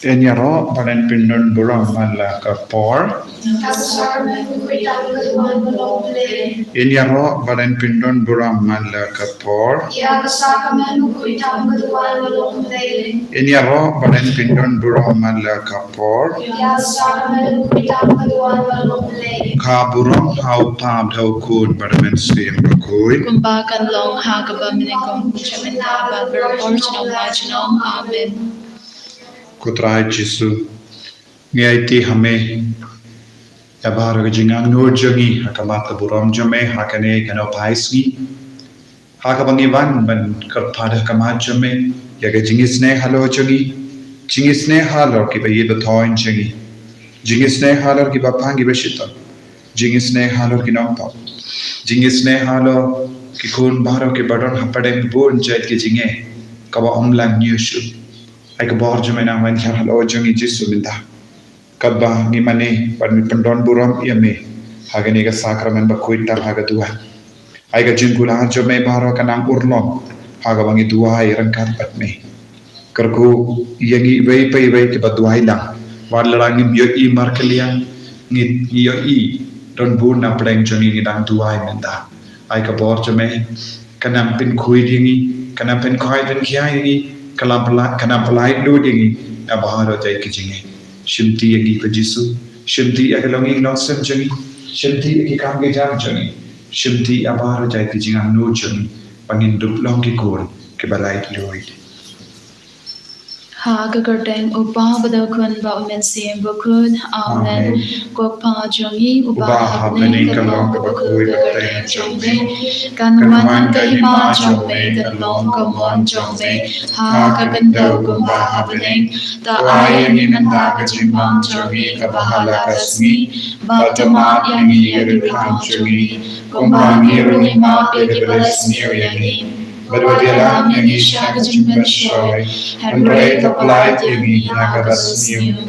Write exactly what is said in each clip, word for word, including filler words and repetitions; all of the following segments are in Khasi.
Yn ïaroh ba yn pyndon burom man la ka por. Ka sakramen bakhuid tam ka duwan ba long Blei. Yn ïaroh ba yn pyndon burom man la ka por. Ïa ka sakramen bakhuid tam ka duwan ba long Blei. Yn ïaroh ba yn pyndon burom man la ka por. Ïa ka sakramen bakhuid tam ka duwan ba long Blei. Ka burom ha u Kpa bad ha u Khun bad ha u Mynsiem Bakhuid. Kumba kan long ha kaba mynnyngkong, mynta bad barabor junom la junom. Amen. Ko Trai Jisu, ngi aiti ha me ïa baroh ka jingangnud jong ngi ha khmat ka burom jong me ha kane ka nongpyni sngi. Ha kaba ngi wan ban kyrpad ha khmat jong me ïa ka jingisnei halor jong ngi, jingisnei halor kiba ïeit ba thoh jong ngi, jingisnei halor kiba pang kiba shitom, jingisnei halor ki nongpop, jingisnei halor ki khun baroh kiba don hapdeng bun jait ki jingeh kaba ym lah ñiew shuh. Ai ka bor jong me nang wan hiar halor jong ngi Jisu mynta. Katba ngi mane ban pyndon burom ïa me ha kane ka sakramen bakhuid tam ha ka duwan. Ai ka jingkular jong me baroh ka nang urlong ha kaba ngi duwai ryngkat bad me. Kyrkhu ïa ngi iwei pa iwei kiba duwai lang. Wat la ngim ïohi markylliang, ngi ïohi don bun na pdeng jong ngi, ngi dang duwai mynta. Ai ka bor jong me ka nang pynkhuid ïa ngi, ka nang pynkhuid pynkhiah ïa ngi, ka nang pynlait, ka nang pynlait lut ïa ngi na baroh jait ki jingeh. Shimti ïa ngi ko Jisu, shimti ïa ka longïing longsem jong ngi, shimti ïa ki kam ki jam jong ngi, shimti ïa baroh jait ki jingangnud jong ngi ba ngin dup long ki khun kiba lait luid. Ha ka kyrteng u Kpa bad u Khun bad u Mynsiem Bakhuid. Amen. Amen. Ko Kpa jong ngi uba ha bneng, ka long kaba khuid ka kyrteng jong me. Kan wan ka hima jong me, kan long ka mon jong me ha ka khyndew kumba ha bneng. To ai ïa ngi mynta ka jingbam jong ngi kaba ha la ka sngi. Bad to map ïa ngi ïa ki rukom jong ngi kumba ngi ruh ngi map ïa kiba la sniew ïa ngi. Bad wat ïalam ïa ngi sha ka jingpynshoi, hynrei to pynlait ïa ngi na kaba sniew.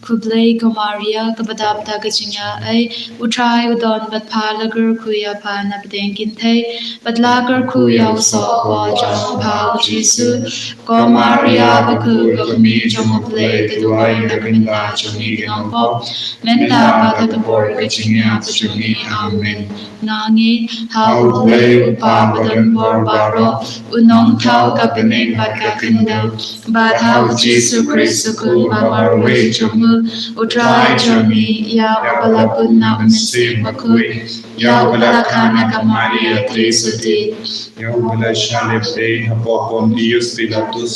Khublei ko Maria, kaba dap da ka jingaiei, u Trai u don bad pha. La kyrkhu ïa pha na pdeng ki kynthei bad la kyrkhu ïa u sohpop jong pha u Jisu. Ko Maria bakhuid, ko Kmie jong u Blei, to duwai ïa ngi mynta jong ngi ki nongpop, mynta bad ha ka por ka jingïap jong ngi. Amen. Nga ngeit ha u Blei u Kpa badonbor baroh, u Nongthaw ka bneng bad ka khyndew, bad ha u Jisu Khrist u Khun ba marwei jong u, u Trai jong ngi, ïa uba la bud na u Mynsiem Bakhuid, ïa uba la kha na ka Maria Theisotti, ïa uba la shah leh beiñ hapoh Pontius Pilatus,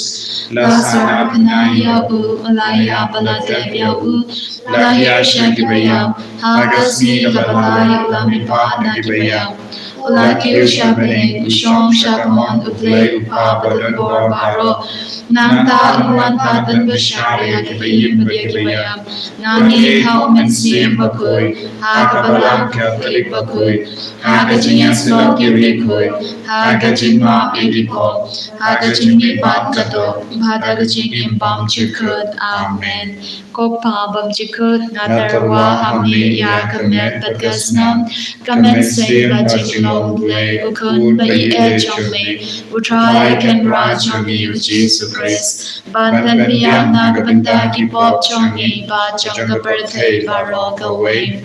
la sahnarphna ïa u, la ïap bad la tep ïa u, la hiar sha kiba ïap, ha ka sngi kaba lai u la mihpat na kiba ïap, u la kiew sha bneng, u shong sha ka mon u Blei u Kpa badonbor baroh. Nangta un wan pat ban bishar ïa kiba im bad ïa kiba ïap. Nga ngeit ha u Mynsiem Bakhuid, ha ka Balang Katholik bakhuid, ha ka jingïasyllok ki riewkhuid, ha ka jingmap ïa ki pop, ha ka jingmihpat ka doh, bad ha ka jingim bymjukut. Amen. Ko Kpa bymjukut, nga tyrwa ha me ïa ka met bad ka snam, ka mynsiem bad jinglong Blei, u Khun ba ïeit jong me, u Trai Kynrad jong ngi u Jisu Khrist, ban pynbiang na ka bynta ki pop jong ngi bad jong ka pyrthei baroh kawei.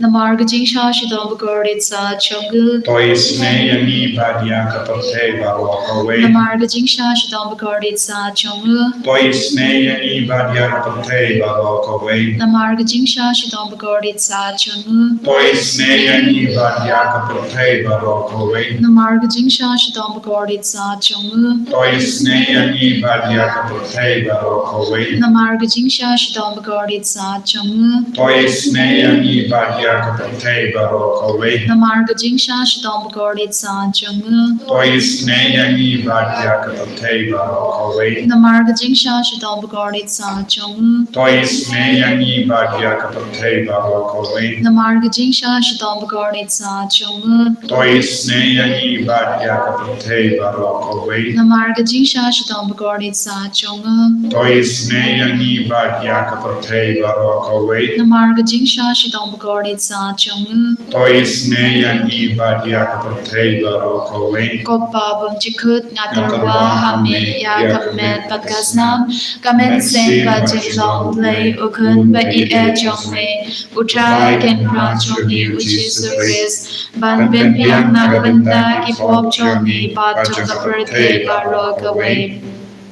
Namar ka jingshah shitom bakordit sat jong u, to isynei ïa ngi bad ïa ka pyrthei baroh kawei. Namar ka jingshah shitom bakordit sat jong u, to isynei ïa ngi bad ïa ka pyrthei baroh kawei. Namar ka jingshah shitom bakordit sat jong u, to isynei ïa ngi bad ïa ka pyrthei baroh kawei. Namar ka jingshah shitom bakordit sat jong u, to isynei ïa ngi bad ïa ka pyrthei baroh kawei. Namar ka jingshah shitom bakordit sat jong u, to isynei ïa ngi bad ïa ka pyrthei baroh kawei. Namar ka jingshah shitom bakordit sat jong u, to isynei ïa ngi bad ïa ka pyrthei baroh kawei. Namar ka jingshah shitom bakordit sat jong u, to isynei ïa ngi bad ïa ka pyrthei baroh kawei. Namar ka jingshah shitom bakordit sat jong u, to isynei ïa ngi bad ïa ka pyrthei baroh kawei. Namar ka jingshah shitom bakordit sat jong u, to isynei ïa ngi bad ïa ka pyrthei baroh kawei. Namar ka jingshah shitom kordit sa jong u. To isynei ïa ngi bad ïa ka pyrthei baroh kawei. Ko Pa bymjukut, nga tyrwa ha me ïa ka met bad ka snam, ka mynsiem bad jinglong Blei, u Khun ba ïeit jong me, u Trai Kynrad jong ngi u Jisu Khrist, ban pynbiang na ka bynta ki pop jong ngi bad jong ka pyrthei baroh kawei.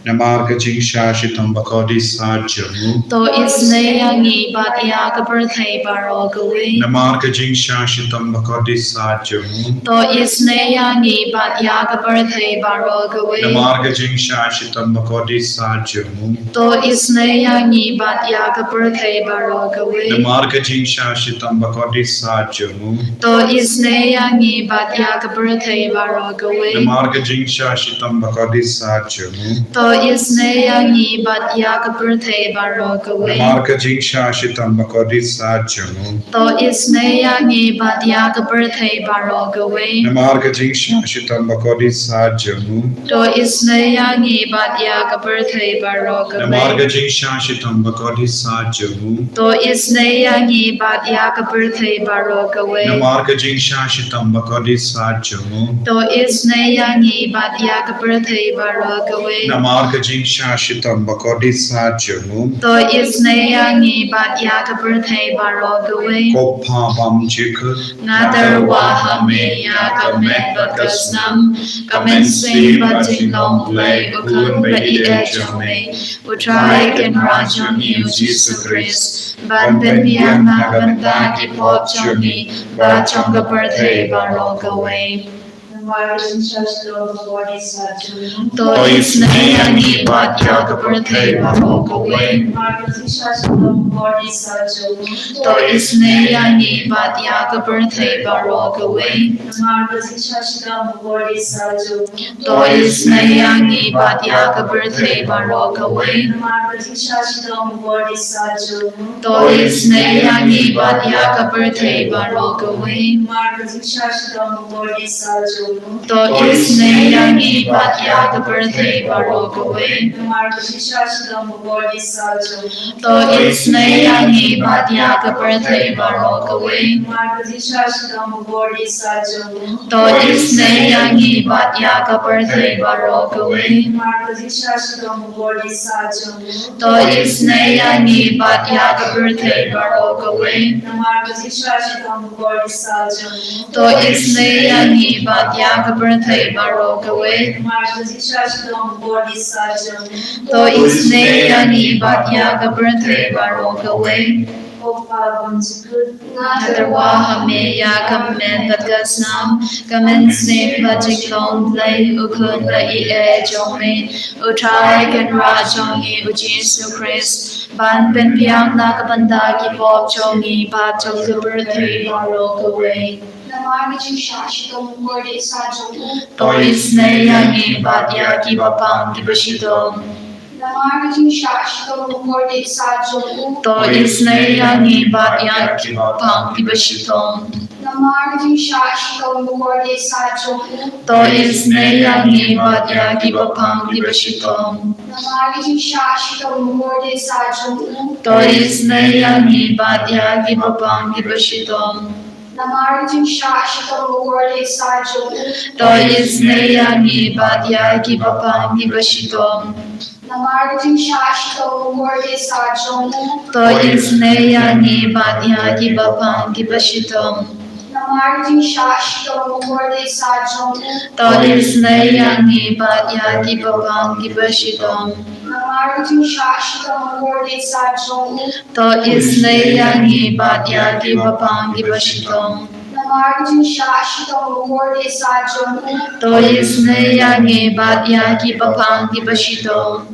Namar ka jingshah shitom ba kordit sa jong u. To isynei ïa ngi bad ïa ka pyrthei baroh kawei. Namar ka jingshah shitom ba kordit sa jong u. To isynei ïa ngi bad ïa ka pyrthei baroh kawei. Namar ka jingshah shitom ba kordit sa jong u. To isynei ïa ngi bad ïa ka pyrthei baroh kawei. Namar ka jingshah shitom ba kordit sa jong u. To isynei ïa ngi bad ïa ka pyrthei baroh kawei. Namar ka jingshah shitom ba kordit sa jong u. To isynei ïa ngi bad ïa ka pyrthei baroh kawei. Namar ka jingshah shitom ba kordit sa jong u. To isynei ïa ngi bad ïa ka pyrthei baroh kawei. Namar ka jingshah shitom ba kordit sa jong u. To isynei ïa ngi bad ïa ka pyrthei baroh kawei. Namar ka jingshah shitom ba kordit sa jong u. To isynei ïa ngi bad ïa ka pyrthei baroh kawei. Namar ka jingshah shitom ba kordit sa jong u. To isynei ïa ngi bad ïa ka pyrthei baroh kawei. Namar ka jingshah shitom ba kordit sa jong u. To isynei ïa ngi bad ïa ka pyrthei baroh kawei. Ko Pa bymjukut, nga tyrwa ha me ïa ka met bad ka snam, ka mynsiem bad jinglong Blei, u Khun ba ïeit jong me, u Trai Kynrad jong ngi u Jisu Khrist, ban pynbiang na ka bynta ki pop jong ngi bad jong ka pyrthei baroh kawei. Namar ka jingshah shitom ba kordit sa jong u. To isynei ïa ngi bad ïa ka pyrthei baroh kawei. Namar ka jingshah shitom ba kordit sa jong u. To isynei ïa ngi bad ïa ka pyrthei baroh kawei. Namar ka jingshah shitom ba kordit sa jong u. To isynei ïa ngi bad ïa ka pyrthei baroh kawei. Namar ka jingshah shitom ba kordit sa jong u. To isynei ïa ngi bad ïa ka pyrthei baroh kawei. Namar ka jingshah shitom ba kordit sa jong u. To isynei ïa ngi bad ïa ka pyrthei baroh kawei. Namar ka jingshah shitom ba kordit sa jong u. To isynei ïa ngi bad ïa ka pyrthei baroh kawei. Namar ka jingshah shitom ba kordit sa jong u. To isynei ïa ngi bad ïa ka pyrthei baroh kawei. Namar ka jingshah shitom ba kordit sa jong u. To isynei ïa ngi bad ïa ka pyrthei baroh kawei. Namar ka jingshah shitom ba kordit sa jong u. To isynei ïa ngi bad ïa ka pyrthei baroh kawei. Namar ka jingshah shitom ba kordit sa jong u. To isynei ïa ngi bad ïa ka pyrthei baroh kawei. Ko Pa bymjukut, nga tyrwa ha me ïa ka met bad ka snam, ka mynsiem bad jinglong Blei, u Khun ba ïeit jong me, u Trai Kynrad jong ngi u Jisu Khrist, ban pynbiang na ka bynta ki pop jong ngi bad jong ka pyrthei baroh kawei. Namar ka jingshah shitom ba kordit sa jong u. To isynei ïa ngi bad ïa kiba pang kiba shitom. Namar ka jingshah shitom ba kordit sa jong u. To isynei ïa ngi bad ïa kiba pang kiba shitom. Namar ka jingshah shitom ba kordit sa jong u. To isynei ïa ngi bad ïa kiba pang kiba shitom. Namar ka jingshah shitom ba kordit sa jong u. To isynei ïa ngi bad ïa kiba pang kiba shitom. Namar ka jingshah shitom ba kordit sa jong u. To isynei ïa ngi bad ïa kiba pang kiba shitom. Namar ka jingshah shitom ba kordit sa jong u. To isynei ïa ngi bad ïa kiba pang kiba shitom. Namar ka jingshah shitom ba kordit sa jong u. To isynei ïa ngi bad ïa kiba pang kiba shitom. Namar ka jingshah shitom ba kordit sa jong u. To isynei ïa ngi bad ïa kiba pang kiba shitom. Namar ka jingshah shitom ba kordit sa jong u. To isynei ïa ngi bad ïa kiba pang kiba shitom.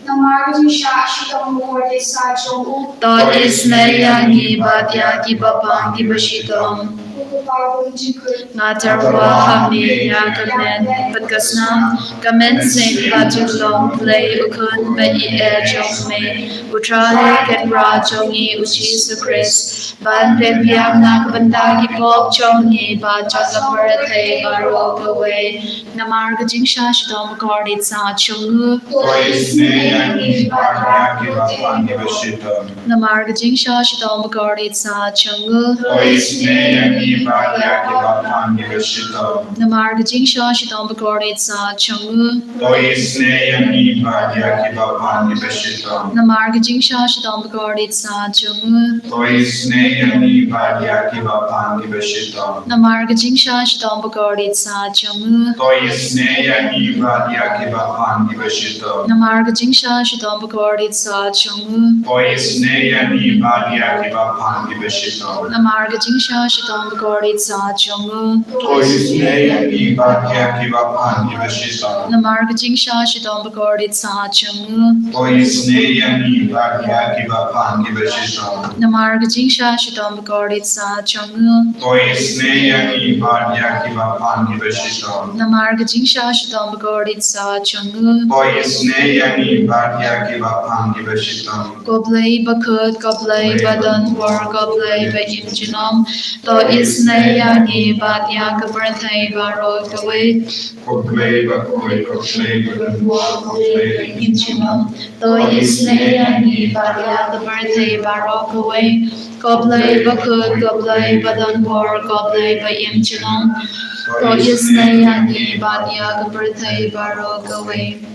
Namar ka jingshah shitom ba kordit sa jong u. To isynei ïa ngi bad ïa kiba pang kiba shitom. Nga tyrwa ha me ïa ka met bad ka snam, ka mynsiem bad ka jinglong Blei u Khun ba ïeit jong me, u Trai Kynrad jong ngi u Jisu Khrist, ban pynbiang na ka bynta ki pop jong ngi bad jong ka pyrthei baroh kawei. Namar ka jingshah shitom bakordit sah jong u. To isynei ïa ngi bad ïa kiba pan kiba shitom. Namar ka jingshah shitom bakordit sah jong u. To isynei ïa ngi bad ïa kiba pan kiba shitom. Namar ka jingshah shitom bakordit sah jong u. To isynei ïa ngi bad ïa kiba pan kiba shitom. Namar ka jingshah shitom bakordit sah jong u. To isynei ïa ngi bad ïa kiba pan kiba shitom. Namar ka jingshah shitom bakordit sah jong u. To isynei ïa ngi bad ïa kiba pan kiba shitom. Namar ka jingshah shitom bakordit sah jong u. To isynei ïa ngi bad ïa kiba pan kiba shitom. Namar ka jingshah shitom bakordit sah jong u. To isynei ïa ngi bad ïa kiba pan kiba shitom. Namar ka jingshah shitom bakordit sah jong u. To isynei ïa ngi bad ïa kiba pan kiba shitom. Namar ka jingshah shitom bakordit sah jong u. To isynei ïa ngi bad ïa kiba pan kiba shitom. Namar ka jingshah shitom bakordit sah jong u. To isynei ïa ngi bad ïa kiba pan kiba shitom. Ko Blei bakhuid, ko Blei badonbor, ko Blei ba im junom. To isynei ïa ngi bad ïa ka pyrthei baroh kawei. Ko Blei bakhuid, ko Blei badonbor, ko Blei ba im junom. To isynei ïa ngi bad ïa ka pyrthei baroh kawei. Ko Blei bakhuid, ko Blei badonbor, ko Blei ba im junom. To isynei ïa ngi bad ïa ka pyrthei baroh kawei.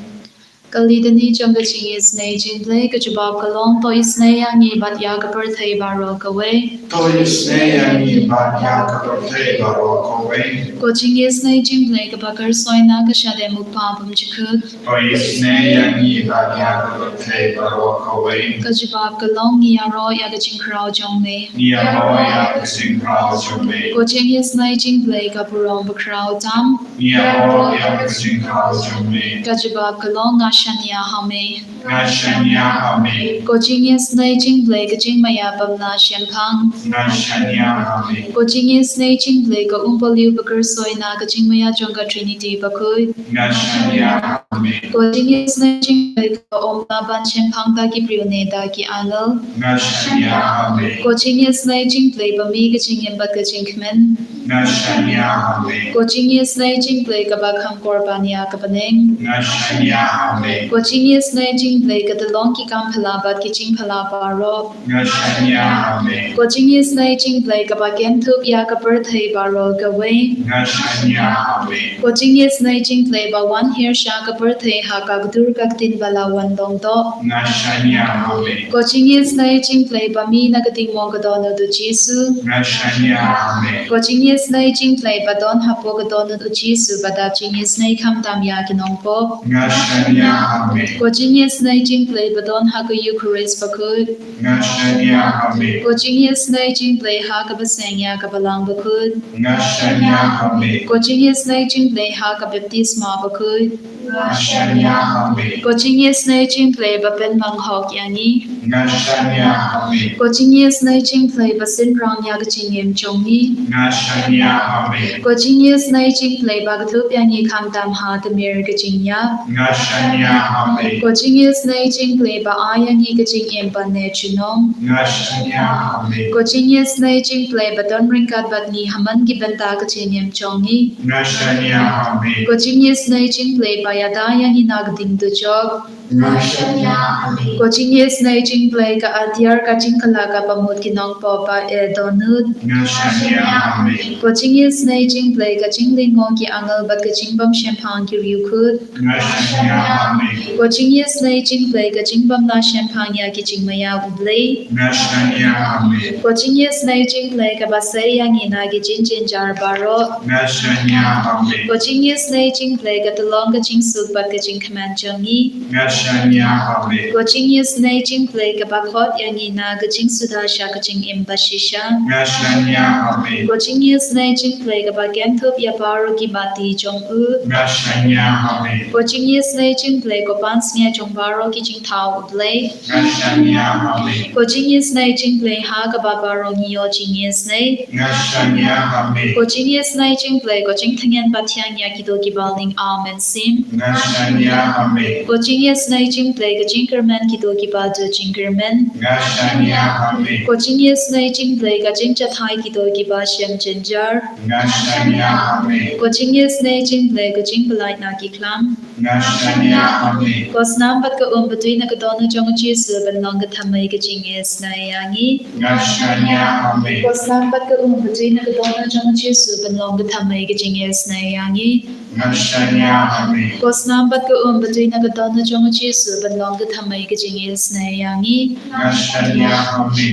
Ka litany jong ka jingisynei jong U Blei, ka jubab ka long, to isynei ïa ngi bad ïa ka pyrthei baroh kawei. To isynei ïa ngi bad ïa ka pyrthei baroh kawei. Ka jingisynei jong U Blei kaba kyrsoi na ka shadem u Kpa bymjukut. To isynei ïa ngi bad ïa ka pyrthei baroh kawei. Ka jubab ka long, ngi ïaroh ïa ka jingkhraw jong me. Ngi ïaroh ïa ka jingkhraw jong me. Ka jingisynei jong U Blei ka burom bakhraw tam. Ngi ïaroh ïa ka jingkhraw jong me. Ka jubab ka long, nga shaniah ha me. Nga shaniah ha me. Ka jingisynei jong U Blei ka jingmaïa bym lah shemphang. Nga shaniah ha me. Ka jingisynei jong U Blei ka umpohliew ba kyrsoi na ka jingmaïa jong ka Trinity bakhuid. Nga shaniah ha me. Ka jingisynei jong U Blei kaba ym lah ban shemphang da ki briew ne da ki angel. Nga shaniah ha me. Ka jingisynei jong U Blei ba mih ka jingim bad ka jingkmen. Nga shaniah ha me. Ka jingisynei jong U Blei kaba kham kor ban ïa ka bneng. Nga shaniah ha me. Ka jingisynei jong U Blei ka tyllong ki kam phylla bad ki jingphylla baroh. Nga shaniah ha me. Ka jingisynei jong U Blei kaba kynthup ïa ka pyrthei baroh kawei. Nga shaniah ha me. Ka jingisynei jong U Blei ba wan hiar sha ka pyrthei ha ka kdur ka ktien ba la wan long doh. Nga shaniah ha me. Ka jingisynei jong U Blei ba mih na ka diengmong ka dohnud u Jisu. Nga shaniah ha me. Ka jingisynei jong U Blei ba don hapoh ka dohnud u Jisu ba dap jingisynei khamtam ïa ki nongpop. Nga shaniah ha me. Ka jingisynei jong U Blei ba don ha ka Eukharist bakhuid. Nga shaniah ha me. Ka jingisynei jong U Blei ha kaba seng ïa ka Balang bakhuid. Nga shaniah ha me. Ka jingisynei jong U Blei ha ka baptisma bakhuid. Nga shaniah ha me. Ka jingisynei jong U Blei ba pynmang hok ïa ngi. Nga shaniah ha me. Ka jingisynei jong U Blei ba synrang ïa ka jingim jong ngi. Nga shaniah ha me. Ka jingisynei jong U Blei ba kdup ïa ngi khamtam ha ka mir ka jingïap. Nga shaniah ha me. Ka jingisynei jong U Blei ba ai ïa ngi ka jingim ban ïeit junom. Nga shaniah ha me. Ka jingisynei jong U Blei ba don ryngkat bad ngi ha man ki bynta ka jingim jong ngi. Nga shaniah ha me. Ka jingisynei jong U Blei ba ïada ïa ngi na ka ding dujok. Nga shaniah ha me. Ka jingisynei jong U Blei ka atiar ka jingkylla kaba mut ki nongpop ba eh dohnud. Nga shaniah ha me. Ka jingisynei jong U Blei ka jinglyngngoh ki angel bad ka jingbymshemphang ki riewkhuid. Nga shaniah ha me. Ka jingisynei jong U Blei ka jingbymlah shemphang ïa ki jingmaïa U Blei. Nga shaniah ha me. Ka jingisynei jong U Blei kaba sei ïa ngi na ki jingjynjar baroh. Nga shaniah ha me. Ka jingisynei jong U Blei ka tyllong ka jingsuk bad ka jingkmen jong ngi. Nga Shania ha me. Ko jingïasnei jingblei kaba khot ïa ngi na ka jingsuda sha ka jingim ba shisha. Nga shania ha me. Ko jingïasnei jingblei kaba kynthup ïa baroh ki mati jong u. Nga shania ha me. Ko jingïasnei jingblei ko pansngiat jong baroh ki jingthaw u Blei. Nga shania ha me. Ko jingïasnei jingblei ha kaba baroh ngi ïoh jingïasnei. Nga shania ha me. Ko jingïasnei jingblei ko jingthngen ba thiang ïa kito kiba ling amen sim. Nga shania ha me. Ko jingïasnei jingblei ka jingkyrmen kito kiba duh jingkyrmen. Nga shania ha me. Ko jingïasnei jingblei ka jingjathai kito kiba shem jynjar. Nga shania ha me. Ko jingïasnei jingblei ka jingpyllait na ki khlam. Nga shania ha me. Ko snam bad ka um ba tui na ka dohnud jong u Jisu ban long ka thymmei ka jingïasnei ïa ngi. Nga shania ha me. Ko snam bad ka um ba tui na ka dohnud jong u Jisu ban long ka thymmei ka jingïasnei ïa ngi. Nga shania ha me. Ko snam bad ka um ba tui na ka dohnud jong u Jisu ban long ka thymmei ka jingïasnei ïa ngi. Nga shania ha me.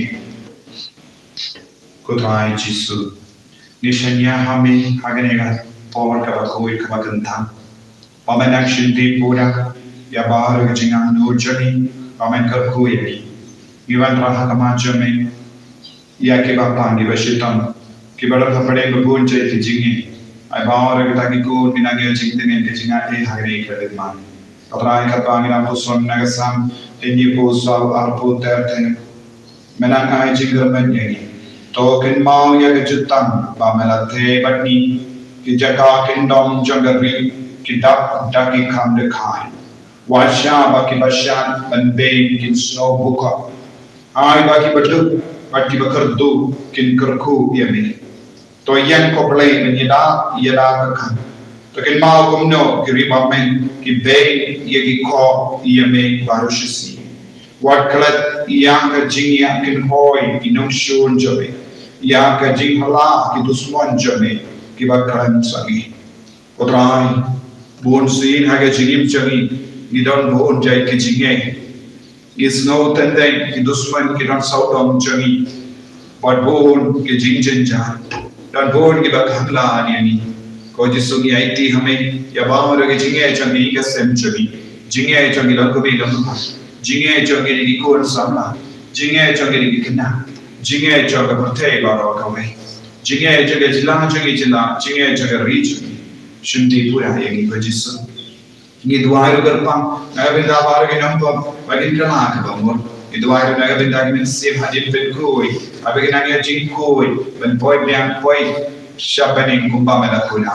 Ko Trai Jisu, ngi shania ha me ha kane ka por kaba khuid kaba kyntang. Ba men nang shynti pura ïa baroh ka jingangnud jong ngi, ba men kyrkhu ïa ngi. Ngi wanrah ha khmat jong me ïa kiba pang, kiba shitom, kiba don hapdeng ba bun jait ki jingeh. Ai baroh kita ki khun ki nang ïoh jingtngen ka jingaiei ha kane ka khmat. Ko Trai, katba ngi nang puson na ka Salm hynñiewphew saw, arphew ter ter, men nang ai jingkyrmen ïa ngi. To kynmaw ïa ka jutang ba me la theh bad ngi, ki jaka kyndong jong ka ri ki dap da ki kham dkhai. Wat shah ba kiba shad ban beiñ kin sngew bukor. Ai ba kiba duk bad kiba kyrduh kin kyrkhu ïa me. To ïeng ko Blei ban ïada ïada ka kam. To kynmaw kumno ki riewbymman ki beiñ ïa ki khoh ïa me baroh shisien. Wat klet ïa ka jingïakynhoi ki nongshun jong me, ïa ka jinghala ki dusmon jong me kiba kren sa ngi. Ko Trai, bun sien ha ka jingim jong ngi ngi don bun jait ki jingeh. Ngi sngew teng teng ki dusmon ki don sawdong jong ngi. Bad bun ki jingjynjar, don bun kiba khang lad ïa ngi. Ko Jisu, ngi aiti ha me ïa baroh ki jingeh jong ngi, ka sem jong ngi, jingeh jong ngi longkmie longkpa, jingeh jong ngi ki khun samla, jingeh jong ngi ki khynnah, jingeh jong ka pyrthei baroh kawei, jingeh jong ka jylla jong ngi jylla, jingeh jong ka ri jong ngi. Shynti pura ïa ngi ko Jisu. Ngi duwai ruh kyrpang na ka bynta baroh ki nongpop ba kin kylla kaba mut. Ngi duwai ruh na ka bynta ki mynsiem hadien pynkhuid, haba ki nang ïa jingkhuid ban poi biang poi sha bneng kumba me la khuid.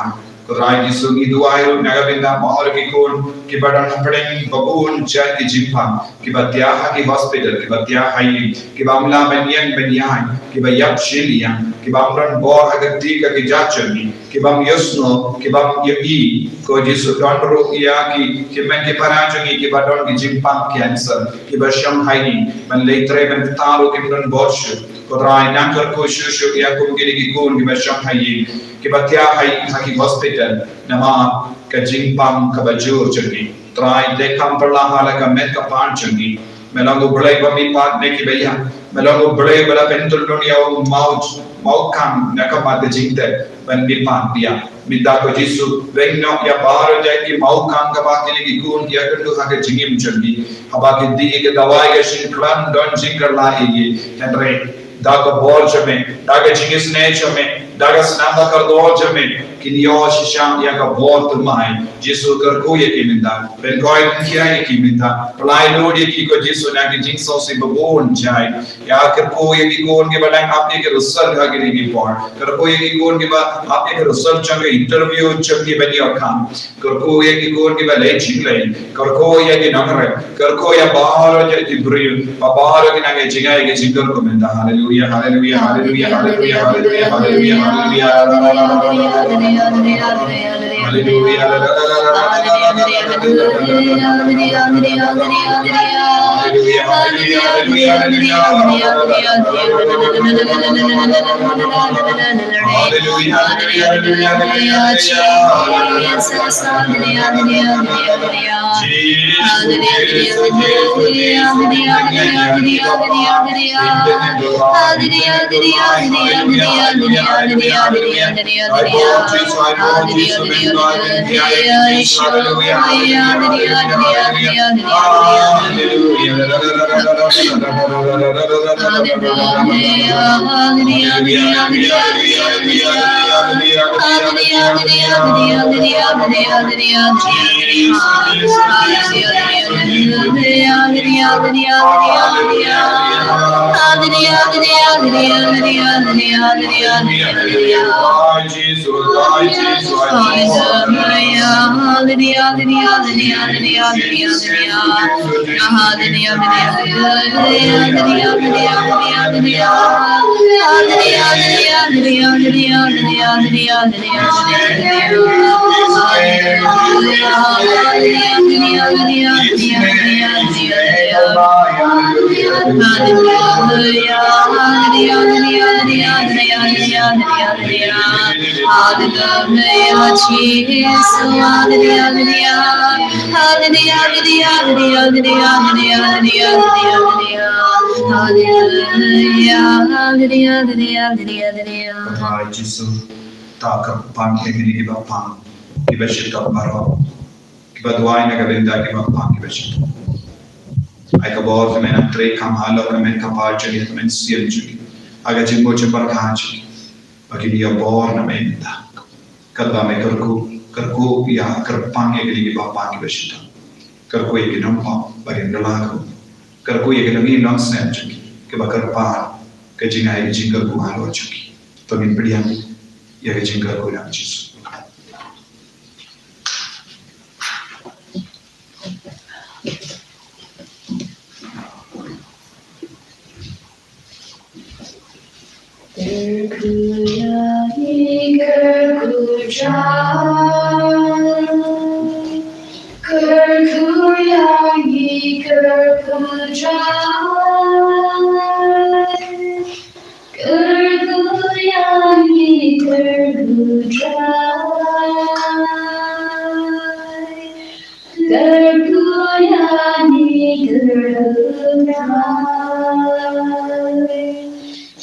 Ko Trai Jisu, ngi duwai ruh na ka bynta baroh ki khun kiba don hapdeng ba bun jait ki jingpang, kiba thiah ha ki hospital, kiba thiah ha ïing, kiba ym lah ban ïeng ban ïaid, kiba ïap shiliang, kiba ym don bor ha ka kti ka kjat jong ngi, kiba ym ïohsngew, kiba ym ïohi. Ko Jisu, don ruh ïa ki hynmen ki para jong ngi kiba don ki jingpang cancer, kiba shong ha ïing, ban leit trei ban ktah ruh kim don bor shuh. Ko Trai, nang kyrkhu shuh shuh ïa kum kine ki khun kiba shong ha ïing, kiba thiah ha ïing ha ki hospital namar ka jingpang kaba jur jong ngi. Trai, te kham pyrshah ha la ka met ka phad jong ngi. Me long U Blei ba mihpat na kiba ïap. Me long U Blei ba la pyntyllun ïa u maw, maw khang na ka mat ka jingtep ban mihpat biang. Mynta ko Jisu, weng noh ïa baroh jait ki maw khang kaba kine ki khun ki ïakynduh ha ka jingim jong ngi. Haba ki dih ïa ka dawai ka shim khlem don jingkylla ïa ngi. Hynrei da ka bor jong me, da ka jingisynei jong me, da ka snam ba kordor jong me, kin ïoh shisha ïa ka bor thymmai. Jisu, kyrkhu ïa ki mynta, pynkoit pynkhia ïa ki mynta, pynlait lut ïa ki ko Jisu na ki jingsngewsih ba bun jait. Ïa kyrkhu ïa ki khun kiba dang ap ïa ki result ha kine ki por, kyrkhu ïa ki khun kiba ap ïa ki result jong ka interview jong ki ban ïoh kam. Kyrkhu ïa ki khun kiba leh jingleh, kyrkhu ïa ki nongrep, kyrkhu ïa baroh jait ki briew, ba baroh ki nang ïa jngai ïa ka jingkyrkhu mynta. Haleluya, haleluya, haleluya, haleluya, haleluya, haleluya, haleluya. Haleluya, haleluya, haleluya, haleluya. Ai Jisu, ta kyrpang ïa kine kiba pang, kiba shitom baroh, kiba duwai na ka bynta kiba pang, kiba shitom. Ai ka bor ka men, trei kham halor ka men ka par jong ki, ka men sien jong ki, ha ka jingmut jingpyrkhat jong ki, ba kin ïa bor na men ta. Katba me kyrkhu, kyrkhu ïa, kyrpang ïa kine kiba pang, kiba shitom. Kyrkhu ïa ki nongpop ba kin kylla ka um. Kyrkhu ïa ki nongïing nongseng jong ki kiba kyrpad ka jingai ka jingkyrkhu halor jong ki. To ngin pdiang ïa ka jingkyrkhu na u Jisu. Kyrkhu ïa ngi, kyrkhu jai. Kyrkhu ïa ngi, kyrkhu jai. Kyrkhu ïa ngi, kyrkhu jai. Kyrkhu ïa ngi, kyrkhu jai.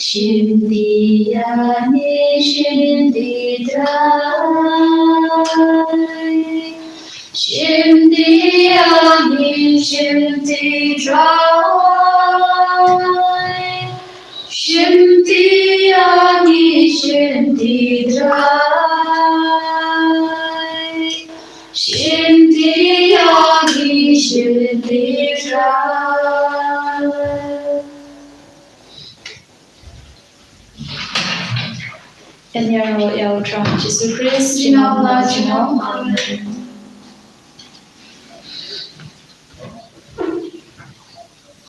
Shim ti ïa ngi, shim ti Trai. Shim ti ïa ngi, shim ti Trai. Shim ti ïa ngi, shim ti Trai. Shim ti ïa ngi, shim ti Trai. Ngan ïaroh ïa U Trai Jisu Khrist, jinglong la jinglong. Amen.